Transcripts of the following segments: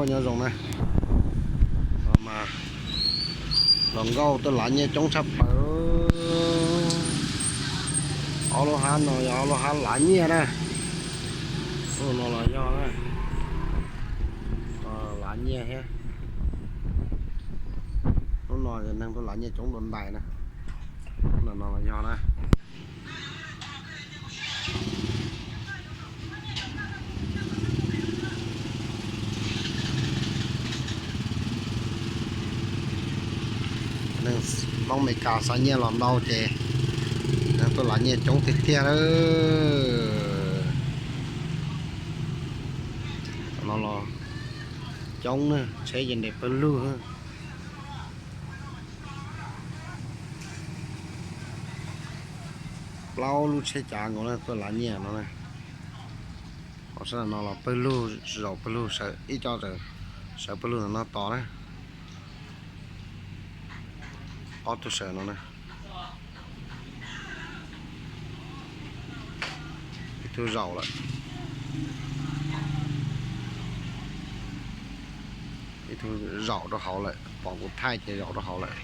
Nyob zoo na, mas hluas nkauj tuaj lav nyiaj coob tshaj plaws. Ob lub hab no yog ob lub hab lav nyiaj na. Lub no los yog na, lav nyiaj thiab. Lub no neeg tuaj lav nyiaj coob dua ntais na. Lub no los yog na. Neeg Hmoob Amelikas xa nyiaj los ntau ces neeg tuaj lav nyiaj coob tiag tiag lawm. Tam no los coob na, tsheb ces nres pawg lug. Plaub lub tsheb cav nkaus na tuaj lav nyiaj no na. Ho sab no los pawg lug, zaum pawg lug, sawv ib co, sawv pawg lug no tos na. Ob tug sawv no na. Ib tug zaum lawm. Ib tug zaum rau hauv lawm, pom kuv thaij ces zaum rau hauv lawm.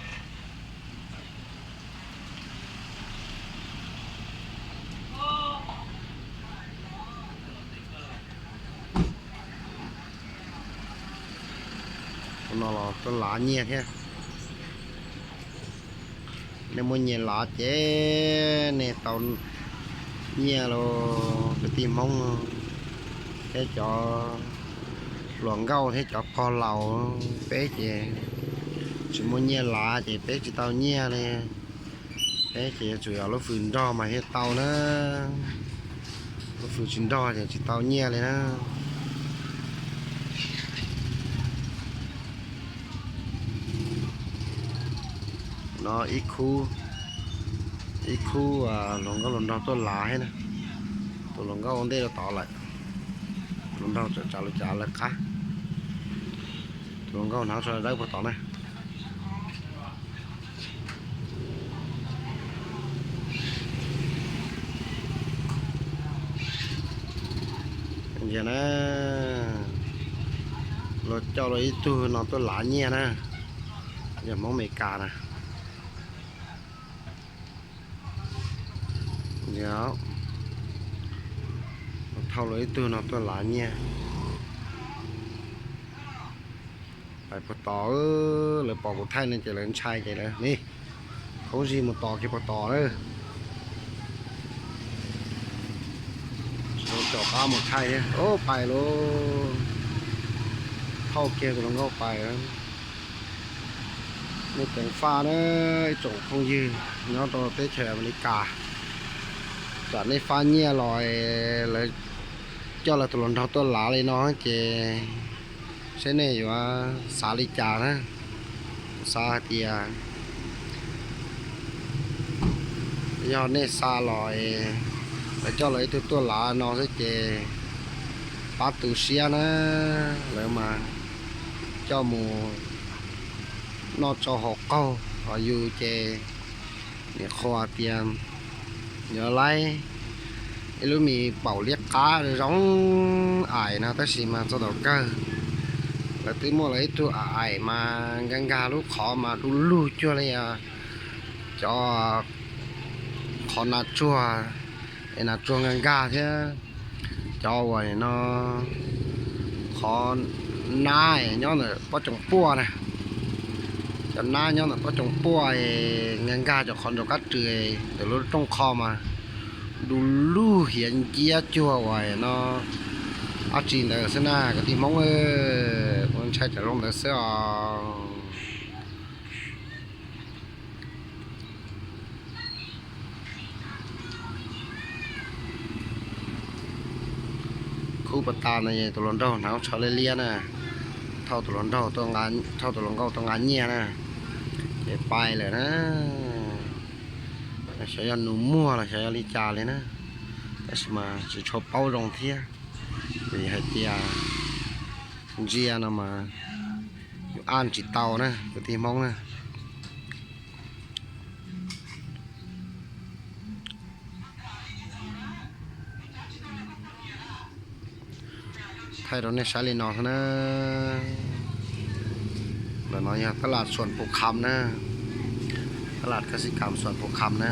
Tus no los tuaj lav nyiaj thiab. Nej muaj nyiaj lav ces nej tau nyiaj los kwv tij Hmoob thiab cov hluas nkauj thiab cov pog laus. Peb ces tsis muaj nyiaj lav ces peb tsis tau nyiaj li. Peb ces yuav tsum yog lub fwm nrog mas thiaj tau na. Lub fwm tsis nrog ces tsis tau nyiaj li na. No ib khub, ib khub hluas nkauj hluas nraug tuaj lav thiab na. Tus hluas nkauj ua ntej rau tod lawm, tus hluas nraug tseem tsav lus cav lawv qab. Tus hluas nkauj hnav tsho dawb puag tod na. Ntsia na, luag coj luag ib tug no tuaj lav nyiaj na, yog Hmoob Amelikas na. Thauj luag ib tug no tuaj lav nyiaj. Pais puag tod, lawv pom kuv thaij no ces lawv ntshai ces lawv ne, khoob zig mus tos kiag puag tod na. Tsis tau caum qab mus thaij thiab. Ob, pais lauj, thauj kiag tus hluas nkauj pais. Nej ceev faj na, ib tsoom phooj ywg nyob rau teb chaws Amelikas, tsam nej faj nyiaj los lawv coj lawv tus hluas nraug tuaj lav li no ces seb nej yuav xav li cas na. Xav hais tias yog nej xa los lawv coj lawv ib tug tuaj lav no xwb ces pab tu siab na. Lawv mas coj mus noj tsau haus qaug, ho yus ces nim qhuas tias yuav laib ib lub me paum liab qab zoo aim no tab sis mas txog thaum kawg lawv twb muaj lawv ib tug aim mas nkag nkag lub qhov mas du lug cuag li cov qhov nas tsuag, es nas tsuag nkag nkag thiab cov uas no qhov nab nyob ntawm pob coom puaj na. Cov nab nyob ntawm pob coom puaj es nkag nkag cov qhov nraum qab rwg ntawm lub rooj qho mas du lug hiav nciab cuag uas no dab tsi ntawd xwb na kwv tij Hmoob. Kuv ntshai tsam zoo ntawd xwb os. Khub pas tas no tus hluas nraug hnav tsho liab liab na, thauj tus hluas nraug, thauj tus hluas nkauj tuaj nqa nyiaj na, ces pais lawm na. Xyov yog nus muag los xyov yog li cas li na, tab sis mas tsis tshua paub zoo thiab, vim hais tias ntsia no mas yus aj tsis tau na kwv tij Hmoob na. Thaij rau nej saib li no xwb na. Ntawm no yog tab laj Xuam Pus Kham na. Tab laj kab xib kam Xuam Pus Kham na.